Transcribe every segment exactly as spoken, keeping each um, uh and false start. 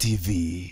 T V.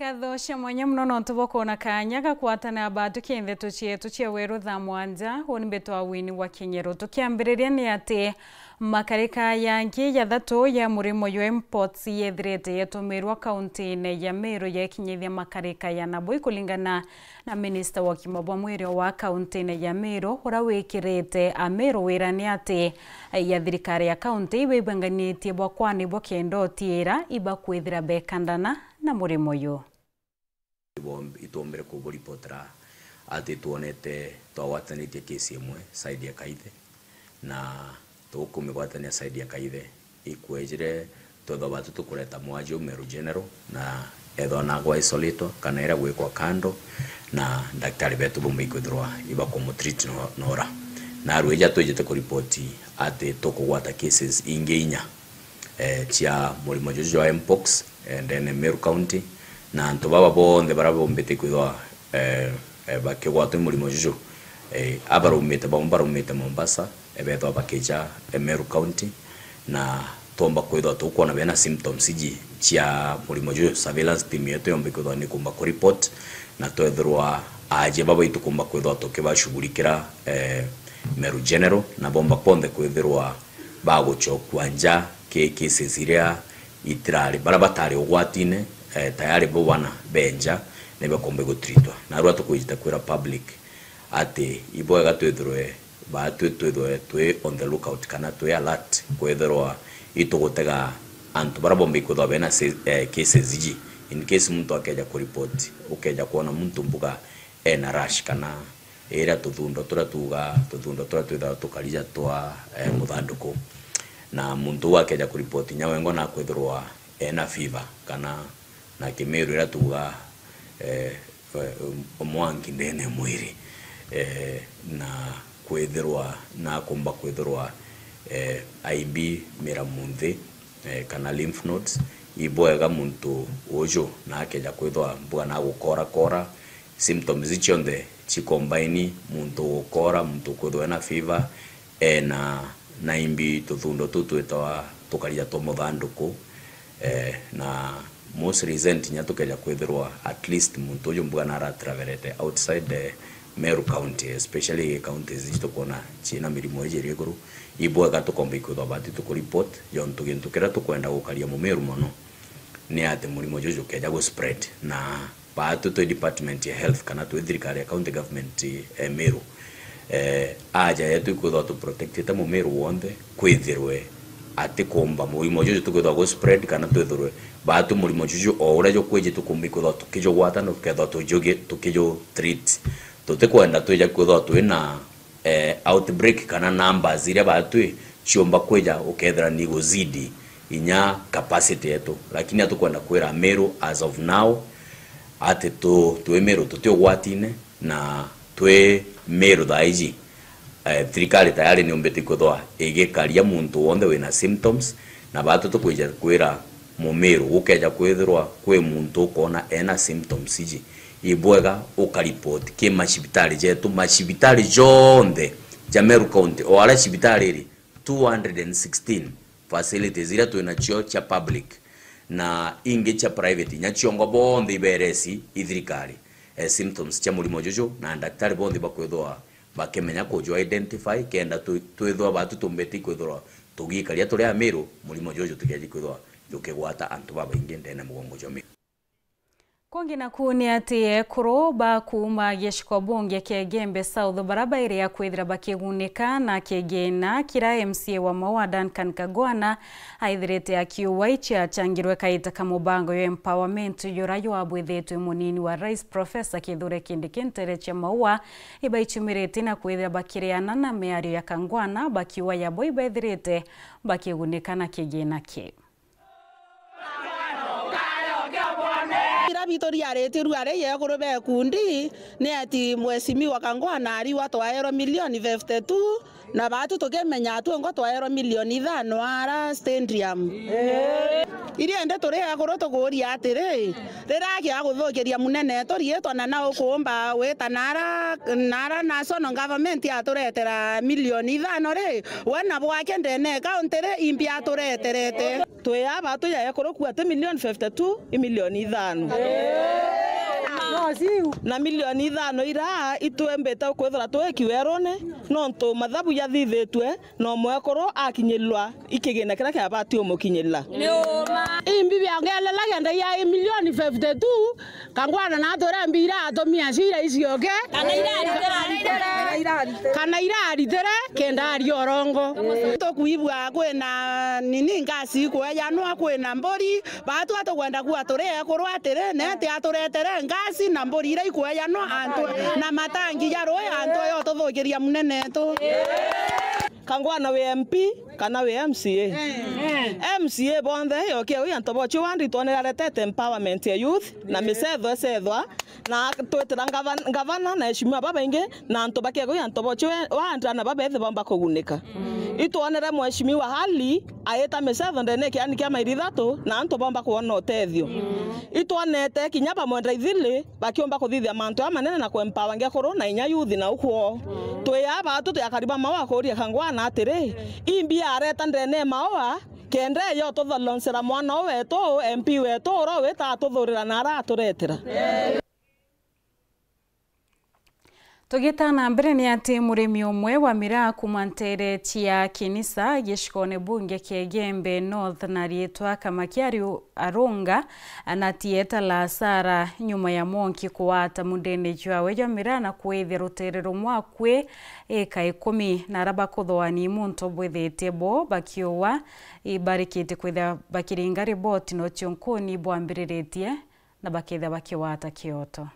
Nkatho cia mwanya mono nontu bwa kwona kaanya ga kwatana baatwi kiri ndeto cietu cia weru thaa mwanja. Uu ni mbitwa Winnie wa Kinyeru. Tukiambiriria ni ati makarika yangi jathatu ya murimo jwa mpox yethirite yatumirwa kauntiine ya Meru yekinyithia makarika ya nabo, ikuringana na minista wa ugima bwa mwiri wa kauntiine ya Meru, uria wikirite Ameru wira ni ati ya thirikari ya kaunti ibaibang'anitie bwa kwanibwa kenda utiira ibakwithira bekandana na murimo uyu. Itwombire kuburipotera ati twonete twagwatanitie kesi imwe side ya Kaithe, na tukumigwatania side ya Kaithe. Ikwejire twethwa batu tukureta mwaju Meru General, na ethwa nagwa isolate kana iria gwikwa kando, na ndagitari betu bumba ikwithirwa ibakumutreat no-, nora. Narua ija twijite kuripoti ati tukugwata cases ingi inya, eh, cia murimo juju jwa mpox, eh, ndene Meru County, na antu baba bonthe baria bombite kwithwa, eh, eh, bakigwatwa ni murimo juju, eh, abarumite, bamwe barumite Mombasa, eh, bethwa bakija, eh, Meru County, na twomba kwithwa tukwona bena symptoms iji cia murimo juju, surveillance team yetu yomba kwithwa ni kumba kuriport, na twethirwa aajia baba itu kumba kwithwa tukibashughulikira, eh, Meru General, na bomba bonthe kwithirwa bagucokua nja ki cases iria itirari, baria batari ugwatine, eh, tayari bo bana benja nibakombe gutreatwa. Narua tukwijite kwira public ati ibwega twithirwe, baatwi twithirwe twi on the lookout kana twi alert kwithirwa itugutega antu baria bomba ikwithwa bena se-, eh, cases iji. In case muntu akeja kuripoti, ukeja kwona muntu mbuga ena rash kana iria tuthundo turia tuuga, tuthundo turia twithawa tukarija twa, eh, muthanduku. Na muntu uu akeja kuripoti inya wengwa nakwithirwa ena fever kana na Kimiru iria tuuga, eh, eh, mwanki ndene ya mwiri, eh, na kwithirwa, nakumba kwithirwa, eh, aimbi mira munthi, eh, kana lymph nodes. Ibwega muntu uju na akeja kwithwa mbuga na gukorakora, symptoms ici cionthe cikombaini, muntu gukora, muntu kwithwa ena fever, ena, na imbi tuthundo tuu twitawa tukarija twa muthanduku, eh, na most recent inya tukeja kwithirwa at least muntu uju mbuga naratravelete outside the Meru County, especially counties ici tukwona ciina mirimo iji iri iguru, ibwega tukomba ikwithwa bati tukuriport, jontu gintu kiria tukwenda gukaria Mumiru mono ni ati murimo juju jukeja guspread, na baatu twi department ya health kana twi thirikari ya county government, eh, Meru, eh, aja yetu ikwithwa tu protectite Mumiru wonthe, kwithirwe ati kumba murimo juju tukwithwa gu spread kana twithirwe baatu murimo juju o uria jukwiji tukumba ikwithwa tukijugwata na tukethwa tujugi-, tukiju treat. Tutikwenda twija kwithwa twina eh, outbreak kana numbers iria baatwi ciumba kwija ukethira ni guzidi inya capacity yetu, lakini atukwenda kwira Meru as of now ati tu, twi Meru tuti ugwatine na twi Meru thaa iji, eh, thirikari tayari niumbite kwithwa igikaria muntu wonthe wina symptoms, na baatwi tukwija kwira Mumiru gukeja kwithirwa kwi muntu ukoona ena symptoms iji, ibwega ukaripoti ki macibitari jetu, macibitari jonthe ja Meru County, o aria cibitari iri two hundred and sixteen facilities iria twinacio cia public na ingi cia private, inya ciongwa bonthe iberesi i thirikari, eh, symptoms cia murimo juju, na ndaktari bonthe bakwithwa bakimenya kuju identify, kenda twi-, twithwa baatu tumbite kwithirwa tugikaria turi Amiru, murimo juju tukeji kwithwa tukigwata antu babaingi ndene mugongo jwa mi- Kungi naku ni ati ekuru ba kuuma giciko bunge kia Igembe South bara bairia kwithira bakigunika na kigina kira M C A wa Maua Duncan Kagwana aithirite akiuwa iciachangirwe kaita ka mubango jwa empowerment jura jwabwithitwe munini wa rais Professor Kithure Kindiki ntere cia Maua ibaichumirite na kwithira bakiriana na miario ya Kagwana bakiuwa yabo ibaithirite bakigunika na kigina ki. Ira bitu riaritirue ari yekuru ba ikundi ni ati Mheshimiwa Kangwana ariwa twaerwe milioni fifty two, na baatu tukimenya atwingwa twaerwe milioni ithano ara stadium. Iri indi turi ekuru tukuuria atiri, riria akia guthukiria munene etu riitwa na na ukuumba wita nara nara national government aturetera milioni ithano ri, we na bwake ndene kaunti ri imbi atureterete? Twi aa baatu ja ekuru ku ati milioni fifty two i milioni ithano. Na milioni ithano ira itwembite kwithira twi kiwerune, nontu mathabu jathithitue na umwe ekuru akinyilwa i kigina kiria kiabati umukinyirira. Imbi biongelela kenda ya milioni fifty two, Kangwana natwire mbira atumia acio ira icioke kana iraritire kenda aria urongo. Tukwigua kwina nini ngasi ikwejanwa, kwina mburi, baatu atukwenda kuwa turi ekuru atiri, neti aturetere ngasi na mburi ira ikwejanwa antu na matangi ja rui antu yo tuthukiria munene etu. Kangwana wi M P kana wi M C A? M C A bonthe yokia wi antu bocio wandi itwonere aretete empowerment ya youth na micetho ecethwa na twitira ngavana na eshimiwa babaingi na antu bakiegwa wi antu bocio wandi ana babethe bomba kugunika. Itwonere mheshimiwa Ali aita micetho ndene kiani kia mairi ithatu na antu bomba kwona utethio. Itwonete kinya bamwenda ithili bakiumba kuthithia mantu amanene na kuempower ngekuru na inya youth na ukwoo. Twi aa baatu twi akari ba Maua kuuria Kangwana atiri, imbi areta ndene Maua kenda eja ututholoncera mwana u wetu, M P wetu, ura wita atuthurira na ara aturetera. Tugita na mbere ni ati murimi umwe wa miraa kuuma ntere cia Kinisa gicikone bunge kia Igembe North na riitwa Kamakia Arunga na tieta la Sara nyuma ya mwanki kuwata mundene jwawe jwa miraa na kwithia rutere rumwe akui eka ikumi na ara bakuthoani muntu bwithitie bo bakiuwa ibarikite kwithia bakiringa riboti no cionkuni bwambiriritie na bakethia bakiwata kioto.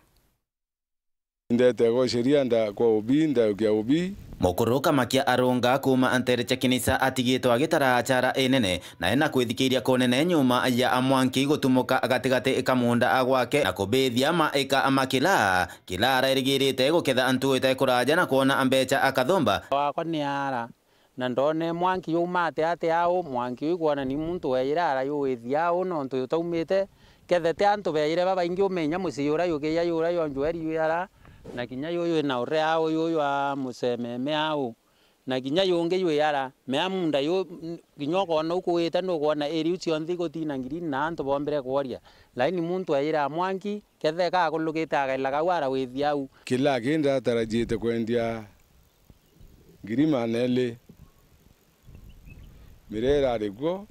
Ndete gwa sheria nda kwa ubi, ndaukia ubi. Mukuru Kamakia Arunga kuuma ntere cia Kinisa atigitwe agitara achara inene na ena kwithikiria kunene nyuma ya mwanki gutumuka gatigati ka munda gwake na kubithia maika ma kila kila arairigirite guketha antu ite kuraja na kwona mbecha akathumba. Wakwa ni ara. Na ndoone mwanki juumate ati au, mwanki uu ikwona ni muntu weejire ara juwithia au, nontu jutaumite. Kethete antu beejire babaingi umenya mucii uria jukiija juria jwa Njueri jwi ara, na kinya juu jwi na ure au, juu jwa Mucememe au, na kinya jungi jwi ara. Mea munda juu, kinya ukoona ukuite, nukwona iriu cionthe igutina ngirini na antu boombire kworia. Laini muntu eejire a mwanki, ketheka akulukite akaila kau ara withia au. Kila kindi atarajiite kwendia ngiri maana eli. Miraa irari kuo,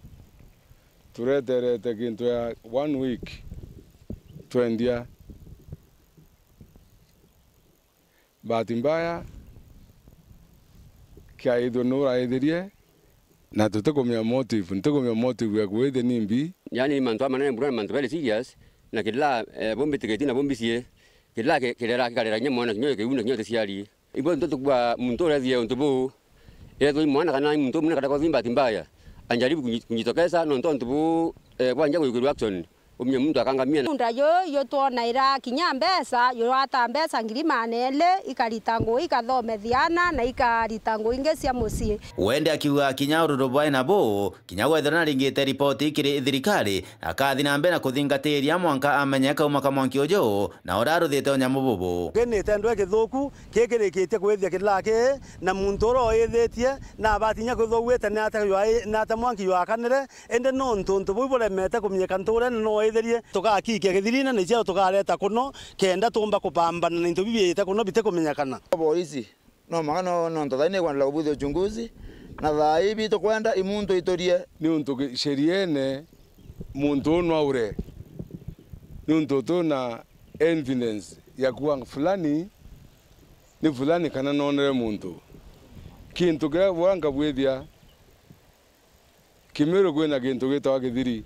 tureterete kintu ya one week twendia. Bahati mbaya, kiaithwe nuraithirie, na tutikumenya motive, ntikumenya motive ya kwithia ni mbi. Yaani ni mantu amanene buru na mantu very serious, na kila, eh, bumbitikiti na bumbicie, kila ki-, kirera kikarera kinya mwana kinya kiuna kinya uticiari. Ibo ntu tukua muntu urethie untu buu, ethwa i mwana kana i muntu umunene kata kwa bahati mbaya, anjaribu kunyi-, kunjitokeza nontu untu buu, eh, bwanja gwikirwa action, umenye muntu akangamia. Munda juu jutwonaira kinya mbeca, jurata mbeca ngiri maana eli, ikarita ngui ikathomethia ana na ikarita ngui ingi cia mucii. Wende akiuga kinya ururu bwae nabo, kinya gwethirwa naringite ripoti kiri thirikari, akathi na mbere na kuthingatiria mwanka amenye kauma ka mwanki uju na uria aruthite unyamu bubu. Ki ni itendwa githuku kikirikitie kwithia kila ki, na muntu uria uithitie na abati kinya kwithwa auite ni ata jwai-, ni ata mwanki jwakanire, indi nontu untu buu buremete kumenyeka ntuurene no uithirie, tugakikia kithirine ni ciao tukareta kuno, kenda tuumba kupambana na into bibiite kuno bitikumenyekana. Borisi. No mwanka no, nontu thaa ii ni kwendela kubwithia uchunguzi, na thaa ii bitukwenda i muntu iturie. Niuntu ki-, sheriene Muntu uu no aure, niuntu twina evidence ya kuuga fulani ni fulani kana noonere muntu. Kintu kiria bwanga bwithia, Kimiru kwina kintu gitagwa kithiri.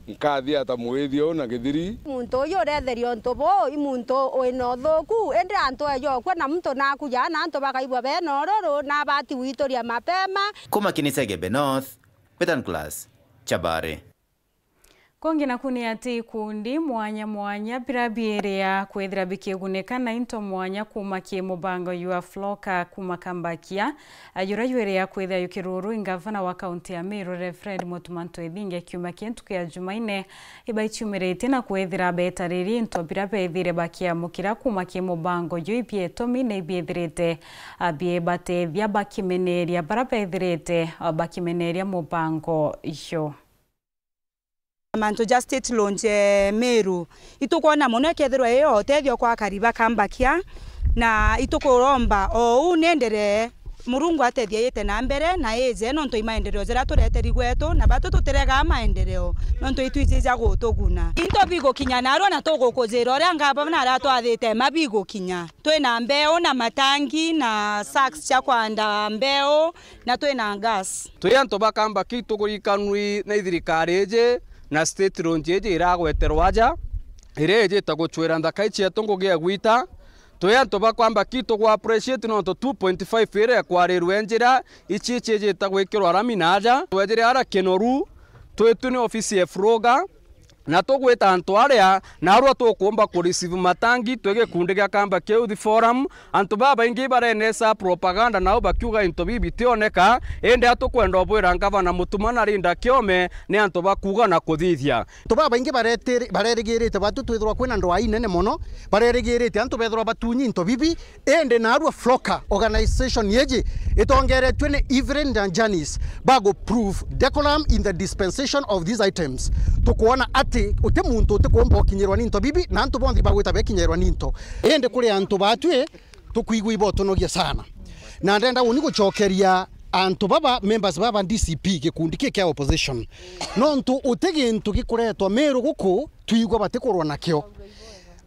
Nkathia ata mwithia uu na kithiri? Muntu uyu uretheria untu buu, i muntu wina uthuku, indi antu eja ukua na muntu nakuja, na antu bakaigua bena ururu, na abati gwituria mapema. Kuma Kinisegebe North, Western Class, Chabari. Kungi naku ni ati ikundi mwanya mwanya bira biiria kwithira bikigunika na into mwanya kuma ki mubango jwa Floka kuma Kambakia, a, jura jwiria kwithira jukiruru i ngavana wa kaunti ya Meru, Reverend Mutuma Ntwethinge, kiumia ki ntuku ya Jumaine, ibaiciumiritie na kwithira betaririe into bira bethire bakiamukira kuma ki mubango juu, ibietumi na ibiethirite, a, biibatethia bakimeneria bara bethirite, a, bakimeneria mubango juu. Mantu ja state launch, eh, Meru, itukwona mono ikethirwa iyo utethio kwa akari ba Kambakia, na itukuromba o uu nienderee, Murungu atethie ite na mbere na ije, nontu i maendeleo jaria tureteri gwetu, na batu tutiregaa maendeleo, nontu itwiji ja gutuguna. Into bigukinya narua na tugukujira uria ngavana aratwathite ma bigukinya. Twina mbeu na matangi na sacks cia kwanda mbeu, na twina gas. Twi antu ba Kambakia itugurikanwi na ithirikari iji na state launch iji iragweterwa aja, iria ijite gucwira nthaka iji cietu ngugi ya gwita. Twi antu ba Kambakia itugwa appreciate nontu two point five iria ikwarirwe njira ici iji ijite gwikirwa rami na aja. Twejire ara Kinoru, twitu ni ofisi ya Floka, na tugwita antu aria narua tukumba ku receive matangi twi gikundi gia Kambakia Youth Forum. Antu babaingi barenesa propaganda nao bakiuga into bibi bitioneka, indi atukwenda ubwira ngavana Mutuma na Linda Kiome ni antu ba kuuga na kuthithia. Antu babaingi baretiri-, barerigirite batu twithirwa kwina ndwaa inene mono, barerigirite antu bethirwa batunyi into bibi, Indi narua Floka organization yeji itongeretue ni Evelyn na Janice bagu prove decorum in the dispensation of these items. Tukwona ati uti muntu utikuumba ukinyirwa ni into bibi, na antu bonthe bagwita bekinyirwa ni into. Indi kuri antu batwi, tukwigua ibotunogia sana. Na ndenda uni gucokeria antu baba, members baba D C P, gikundi ki kia opposition. Nontu uti gintu gikuretwa Meru guku, twigua batikurwa nakio.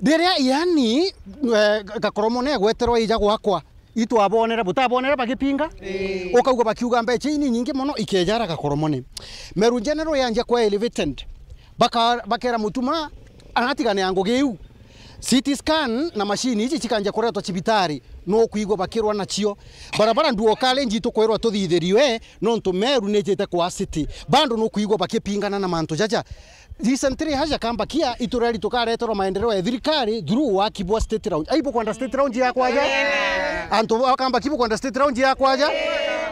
Riria, yani, eh, Gakoromone egweterwa ija gwakwa, itwabonera, butabonera bagipinga? Ii. Ukaigua bakiuga, "Mbeca ii ni nyingi mono, ikejara Gakoromone." Meru General yanjia kwa elevated, baka-, bakera Mutuma anatigane ya ngugi iu. C T scan na machine iji cikanjia kuretwa cibitari, nukwigua bakirwa nacio. Barabara nduo kale nji tukwirwa tuthithirio, eh, nontu Meru nijite kwa city. Bado nukwigua bakipingana na mantu jaja. Recently, haja Kambakia, itureri tukareterwa maendeleo ya thirikari through waki bwa State Lounge. Ai, bukwenda State Lounge ya kwaja? Antu ba Kambakia bukwenda State Lounge ya kwaja?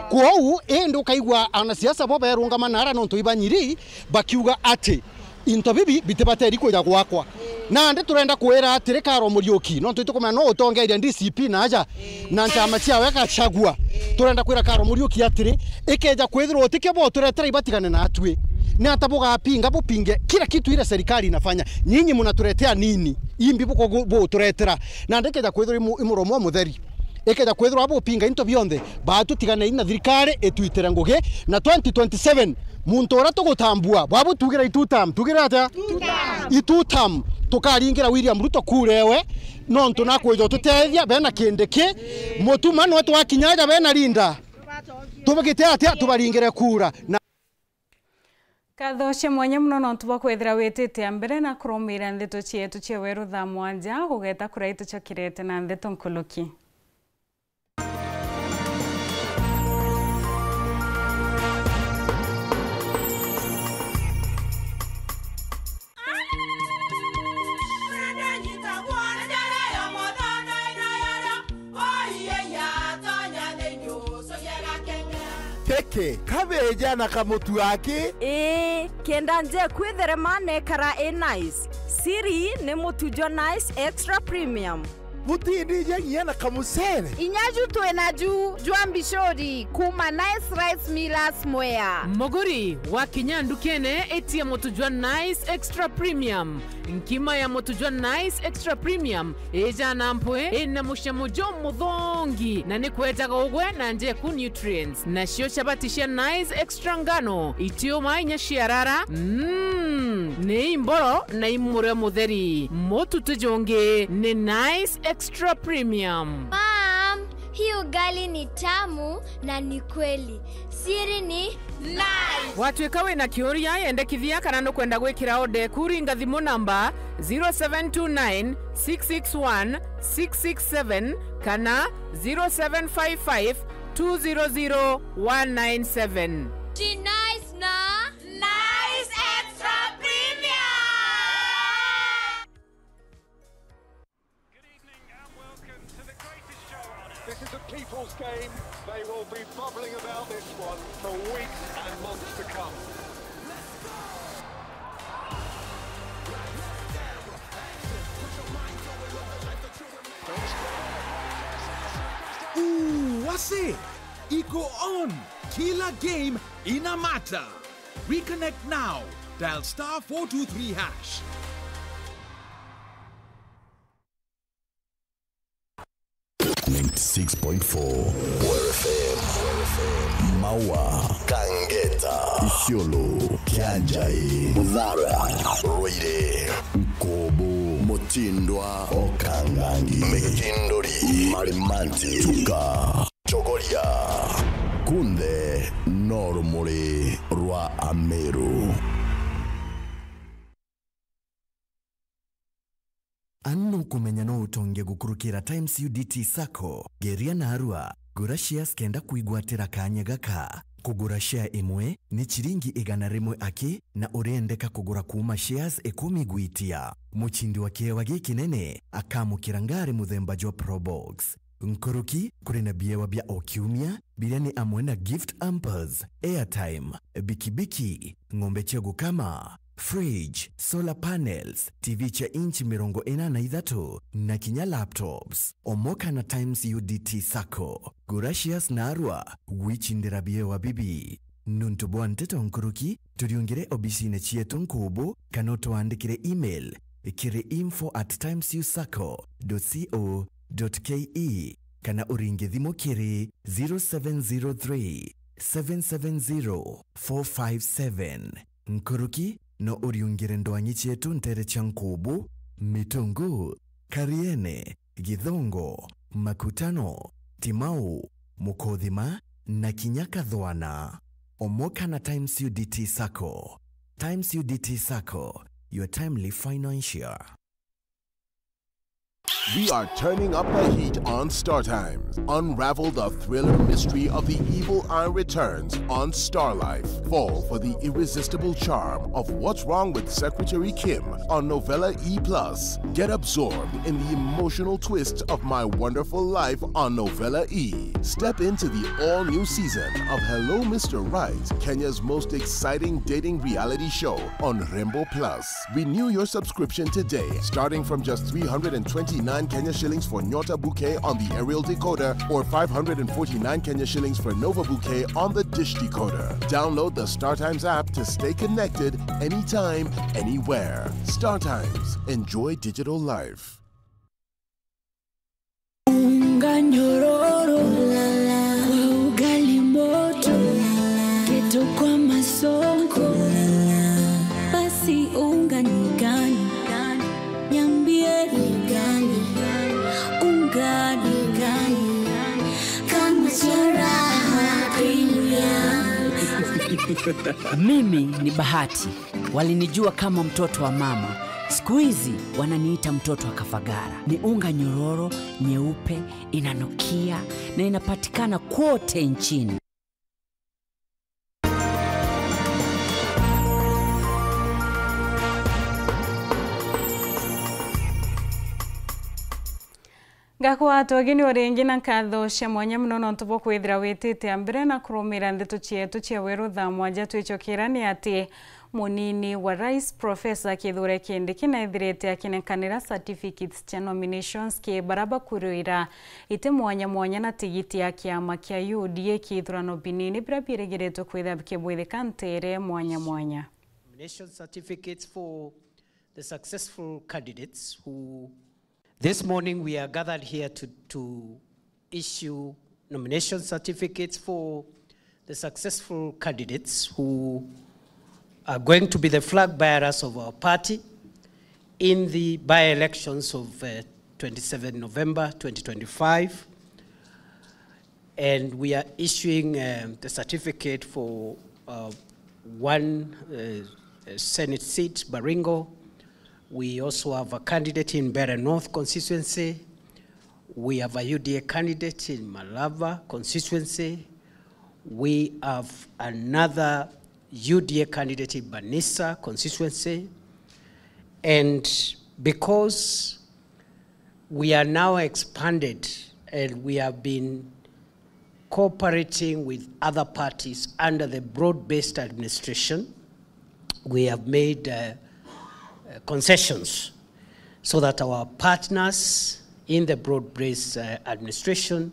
Kwou, indi ukaigua anasiasa bo berungama nara nontu ibanyiri, bakiuga ati into bibi bitibateri kuja gwakwa. Nandi turenda kwira atiri, Karo Muriuki, nontu itukumenya no utongeria D C P na aja na nchama ciawe Gachagua. Turenda kwira Karo Muriuki atiri, ikeja kwithirwa utikio bo turetera ibatigane natwi, ni ata bugapinga bupinge kila kitu ile serikali inafanya? Nyinyi mnatuletea nini? Imbi buko gu-, buturetera. Nandi ikeja kwithirwa imu-, imuromo mutheri. Ikeja kwithirwa bupinga into bionthe, batu tiganei na thirikari itwitire ngugi, na twenty twenty-seven, muntu uria tugutambua, bwabu tugira i two term, tugira atia? Two term. I two term, tukaringira William Ruto kura ewe, nontu nakwija ututethia, bena Kindiki, Mutuma nwe twakinya aja bena Linda. Tubagite atia? Tubaringire kura. Na Nkatho cia mwanya mono nontu bwa kwithira witite a mbere na kurumira ndeto cietu cia weru thaa mwanja, ugeta kuria itucokirete na ndeto nkuluki. Keke, kabeja na kamutu aki? Ii, kenda nje kwitherema nekara i nice. Siri ni mutu jwa Nice Extra Premium. Butindija nginya na kamucere. Inya ju twina ju jwa mbicuri kuuma Nice Rice Millers Mwea. Muguri, wakinya ndukene, itia mutu jwa Nice Extra Premium. Nkima ya mutu jwa Nice Extra Premium ijana mpwi, ina mucamo jumuthongi, na ni kwetaga ugwe na njeku nutrients. Nacio chabati cia Nice Extra ngano, itiuma inya ciarara, mm, ni imboro na imurio mutheri. Mutu ti jungi, ni Nice Extra Premium. Mom, hii ugali ni tamu na ni kweli. Siri ni Nice. Watuika wina kiuria, yendekithia kana nukwenda gwikira order eku, ringa thimu namba zero seven two nine six six one six six seven kana zero seven five five two zero zero one nine seven. Ji Nice na Nice Extra Premium. Good evening and welcome to the greatest show on earth. This is a people's game. They will be bubbling about this one for weeks and months to come. Ooh, wase! Iko on! Kila game ina matter. Reconnect now. Dial star four two three hash. Ninety-six point four Weru F M. Maua, Kangeta, Isiolo, Kianjai, Muthara, Ruiri, Nkubu, Mutindwa, Okangangi, Mitinduri, Marimanti, Chuka, Chogoria. Kunthe no rumuri rwa Ameru. Anu nukumenya no utonge gukurukira Times U D T Sacco. Geria narua, gura shares kenda kwigwatira kanya gaka. Kugura share imwe ni chiringi igana rimwe aki, na uriendeka kugura kuuma shares ikumi gwitia. Muchindi wa kiewa gikinene akamukira ngari muthemba jwa Probox. Nkuruki, kuri na biewa bia o kiumia, biria ni amwe na gift hampers, airtime, bikibiki, ng'ombe cia gukama, fridge, solar panels, T V cia inchi mirongo ina na ithatu, na kinya laptops. Omoka na Times U D T Sacco. Gura shares narua, gwichindira biewa bibi. Nuntu bwa nteto nkuruki, turiungire obisine cietu Nkubu, kana utwandikire email kiri info at times u sacco dot co dot ke, kana uringe thimu kiri zero seven zero three, seven seven zero, four five seven. Nkuruki, no uriungire ndwangi cietu ntere cia Nkubu, Mitungu, Kariene, Githongo, Makutano, Timau, Mukothima, na kinya Kathwana. Omoka na Times U D T Sacco. Times U D T Sacco, your timely financier. We are turning up the heat on Star Times. Unravel the thriller mystery of the evil eye returns on Star Life. Fall for the irresistible charm of What's Wrong with Secretary Kim on Novella E plus. Get absorbed in the emotional twist of My Wonderful Life on Novella E. Step into the all-new season of Hello Mister Right, Kenya's most exciting dating reality show on Rembo Plus. Renew your subscription today, starting from just three hundred and twenty-nine Kenya shillings for Nyota Bouquet on the aerial decoder or five hundred and forty-nine Kenya shillings for Nova Bouquet on the dish decoder. Download the StarTimes app to stay connected anytime, anywhere. StarTimes. Enjoy digital life. Unga nyororo kwa ugali moto, kitu kwa masonko, basi unga ni gani? Niambie ni gani? Unga ni gani? Kama Charaha Premium. Mimi ni Bahati. Walinijua kama mtoto wa mama. Siku hizi wananiita mtoto wa Kafagara. Ni unga nyororo, nyeupe, inanukia na inapatikana kwote nchini. Ngakwa twageni o ringi na nkatho cia mwanya mono nontu bwa kwithira witite a mbere na kurumira ndeto cietu cia weru thaa mwanja. Twicokera ni ati Munini wa Rais Professor Kithure Kindiki naithirite akinenkanira certificates cia nominations ki bara bakuruira iti mwanya mwanya na tigiti ya kiama kia U D A ki ithurano binini bira birigiritwe kwithira bikibwithika ntere mwanya mwanya. Nomination certificates for the successful candidates who This morning we are gathered here to, to issue nomination certificates for the successful candidates who are going to be the flag bearers of our party in the by-elections of, uh, twenty-seven November twenty twenty-five. And we are issuing, um, the certificate for, uh, one, uh, uh, Senate seat, Baringo. We also have a candidate in Mbeere North constituency. We have a U D A candidate in Malava constituency. We have another U D A candidate in Banisa constituency. And because we are now expanded and we have been cooperating with other parties under the broad-based administration. We have made, uh, uh, concessions so that our partners in the broad-based, uh, administration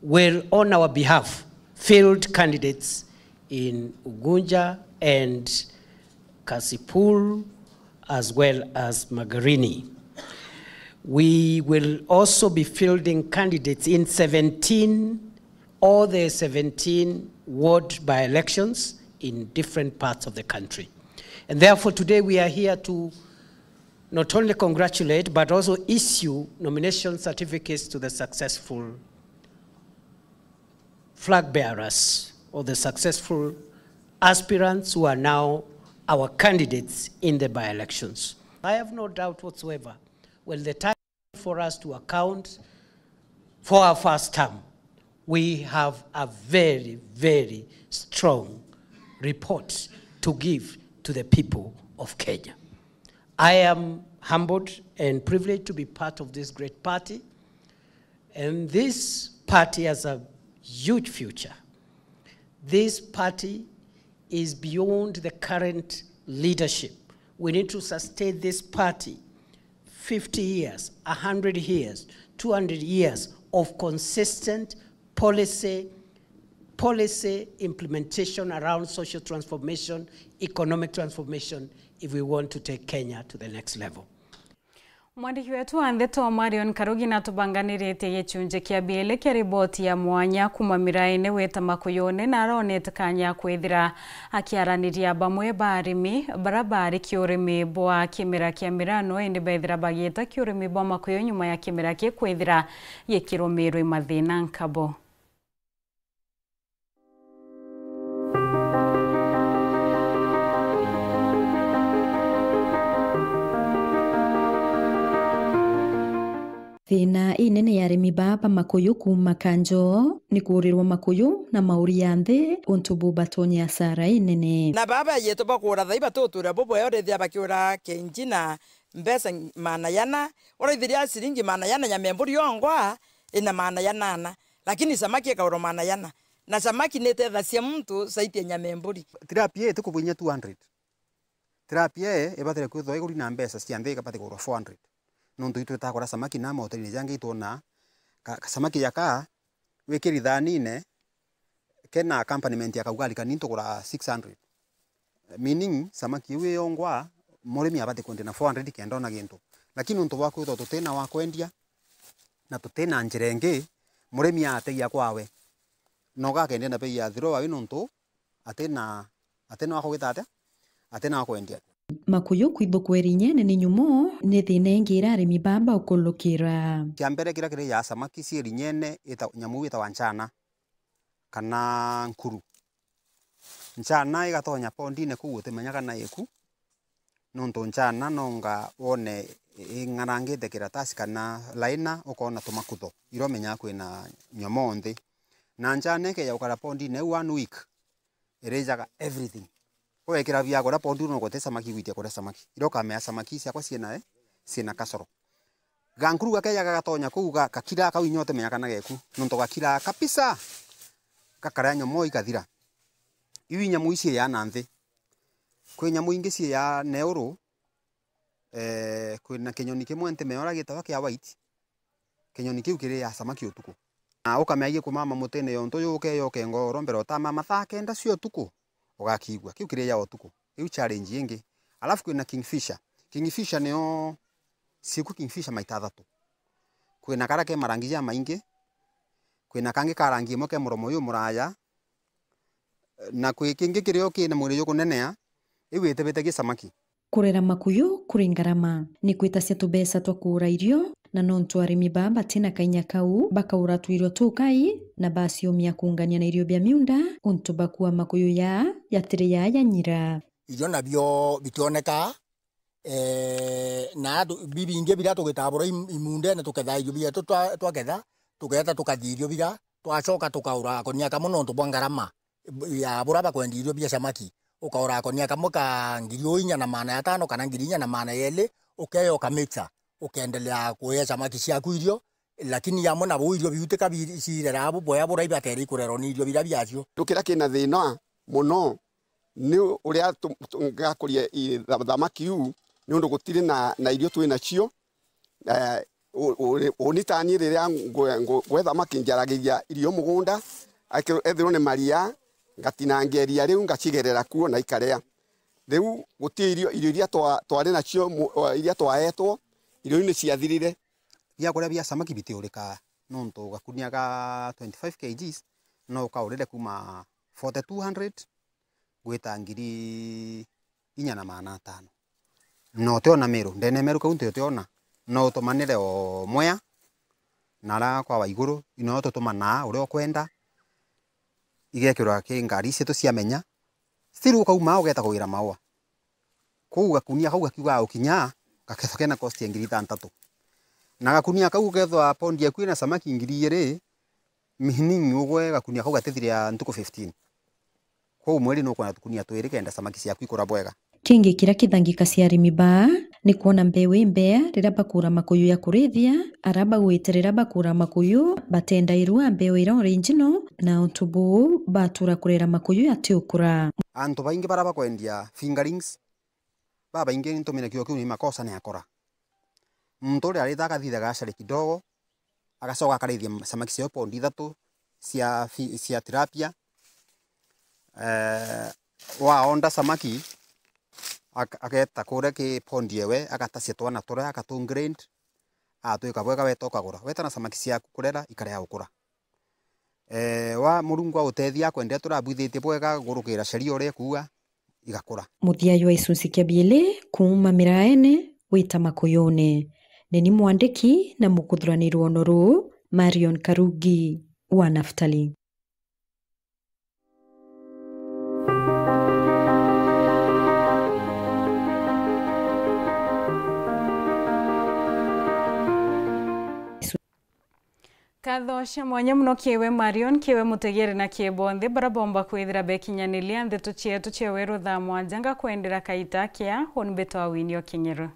will, on our behalf, field candidates in Ugunja and Kasipul, as well as Magarini. We will also be fielding candidates in seventeen, all the seventeen ward by-elections in different parts of the country. And therefore, today we are here to not only congratulate, but also issue nomination certificates to the successful flag bearers or the successful aspirants who are now our candidates in the by-elections. I have no doubt whatsoever, when the time for us to account for our first term, we have a very, very strong report to give to the people of Kenya. I am humbled and privileged to be part of this great party. And this party has a huge future. This party is beyond the current leadership. We need to sustain this party fifty years, a hundred years, two hundred years of consistent policy, policy implementation around social transformation, economic transformation, if we want to take Kenya to the next level. Mwandiki wetu wa ndeto Marion Karugi natubanganiritie gicunji kia biili kia riboti ya mwanya kuuma miraine wita Makuyuni, na aronete kanya kwithira akiaraniria bamwe ba arimi bara bari kiurimi bwa kimera kia mirano, indi bethira bagiita kiurimi bwa makuyu nyuma ya kimera ki kwithira gikirumirwa i mathina nkabo. Thina inene ya arimi baa ba makuyu kuuma Kanjo ni kuurirwa makuyu na mauri ya nthi, untu bu batonye asara inene. Na baa beejiitwe bakuura thai batutuura bubweo, urithia bakiura kinji na mbeca maana yana, uraithiria ciringi maana yana, nyama ya mburi yongwa ina maana yanana. Lakini samaki ikaurwa maana yana. Na samaki ni itethagia muntu zaidi ya nyama ya mburi. Tilapia ii itikubwinyia two hundred. Tilapia ii ibatire kwithirwa iguri na mbeca cia nthi, ikabati kugurwa four hundred. Nontu itwitaga kura samaki na mahoteli-ini jangi itwona ka, ka samaki jaka wikiri thaanine, kena accompaniment ya kaugali kanini tugura six hundred. Meaning, samaki iu iyongwa, murimi abati kwendia na four hundred kenda ona gintu. Lakini untu bwa kwithirwa tutina wa kwendia, na tutina njira ingi, murimi ategia kwawe. No gakendia na bei ya throw away nontu atina, atina wa kugita atia? Atina wa kwendia. Makuyu kwithukwa irinyene ni nyumo, ni thina ingi ira arimi baa baukulukira. Kia mbere, kiria kiriaa samaki cie irinyene, ita-, nyamu itawa nchana, kana nkuru. Nchana igatonya pondine kuu utimenya kana iku, nontu nchana nonga wone ing'arangite kiratasi kana laina, ukoona tumakutho, iria umenyaga kwina nyomoo nthi. Na nchana ikeeja gukara pondine iu one week, irijaga everything. Ugekira biakuria pondi, no guti samaki igwitia kuria samaki. Iria ukamenya samaki ciakwa ciina, eh, ciina kasoro. Gankuru gakeeja gagatonya kuu ga-, gakira kau inya utimenya kana geku. Nontu gakira kabisa, gakaria nyomoo ikathira. Iu inyamu ici iyaa na nthi. Kwi nyamu ingi ciiyaa neuru, eh, kwina kinyoni kimwe ntimeora gitagwa kia white. Kinyoni kiu kiriyaa samaki utuku. Na ukamea gikumama mutine yontu uyu ukeya ukengoro mbere utama mathaa kenda cia utuku, ugakiigua. Kiu kiriyaa utuku. Iu challenge ingi. Alafu kwina kingfisher. Kingfisher nio ciku kingfisher maita athatu. Kwina karia ke marangi jamaingi, kwina kangi ka rangi imwe ke muromo uyu muraya, na kwi kingi kirio kina mwiri jukunenea, iu itibite gi samaki. Kurera makuyu kuri ngarama, ni kwitacia tubeca twa kuura irio, na nontu arimi baa batina kainya kau, bakaura twirio tukai na baciumia kuungania na irio bia miunda, untu bakua makuyu yaa yatiri yaa yanyira. Irio nabio bitioneka, eh, na antu bibingi biria tugitabura im-, imundene tuketha irio bietu twa-, twaketha, tugeeta tukathia irio biria, twacoka tukaura konia kamwe nontu bwa ngarama ya bura bakwendia irio bia samaki. Ukaura konia kamwe ka ngiri inya na maana ya tano kana ngiri inya na maana ya iri, ukeya ukamixer, ukeendelea kuea samaki ciaku irio, lakini amwe na buu irio biu tika bi-, cireraa buboya bura ibatere ikurerwa ni irio biria biacio. Kintu kiria kina thina mono ni uria tu-, tu-, ngakuria i-, tha-, thamaki iu, niundu gutiri na, na irio twi nacio. Eh, u-, u-, uni tani riria ngwe-, ngwe-, ngwe thamaki njaragiria irio mugunda, ake-, ethirwa ni maria, ngatinangia iria riu ngacigerera kuo na ikaria. Riu guti irio, irio iria twa-, twari nacio mu-, o, iria twaetwo, irio iu ni ciathirire. Biakuria bia samaki bitiurikaa, nontu gakunia ga twenty-five kilograms no ukaurire kuma forty-two hundred gwita ngiri inya na maana atano. Na utiona meru, ndene meru kau nti utiona, no utumanire o Mwea, na aria kwa Waiguru, ino tutumanaa uria ukwenda, igekirwa ki ngari cietu cia menya, still ukauma ugeta kugira maua. Kou gakunia kau gakiuga ukinya, gakethwa kena cost ya ngiri ithantatu. Na gakunia kau gakethwa pound yaku ina samaki ngiri igiri, meaning ugwe gakunia kau gatithire ya ntuku fifteen. Kwou mweri nukwona tukunia twiri kenda samaki ciaku ikura bwega. Kingi kiria kithangikacia arimi baa ni kwona mbeu imbea riria bakuura makuyu ya kurithia, aria bagwite riria bakuura makuyu batendairua mbeu iria original, na untu buu batura kurera makuyu yatiukura. Antu baingi baria bakwendia fingerlings, babaingi ntumire kiugo kiu ni makosa ni akora. Muntu uria arita akathitha gacari kidogo, agacoka akarithia samaki cio pondi ithatu cia fi-, cia tilapia. Eh, waonda samaki, ak-, ageta kuria ki pondi ewe, agatacia twana turia, agatu grind, atwika bwega, weta ukagura. Weta na samaki ciaku kurera, ikaria gukura. Eh, wa Murungu agutethia, akwendea turabwithitie bwega, gurukira sheria uria ikuuga, igakura. Muthia jwa gicunci kia biiri kuuma miraene gwita makuyune. Ni ni mwandiki na mukuthurani rwono ruu, Marion Karugi wa Naftali. Nkatho cia mwanya mono kiri we Marion, kiri we mutegeri na kiri bonthe baria boomba kwithira bekinyaniria ndeto cietu cia weru thaa mwanja. Ngakwendera kaita kea, uni mbitwa Winnie Okinyiru.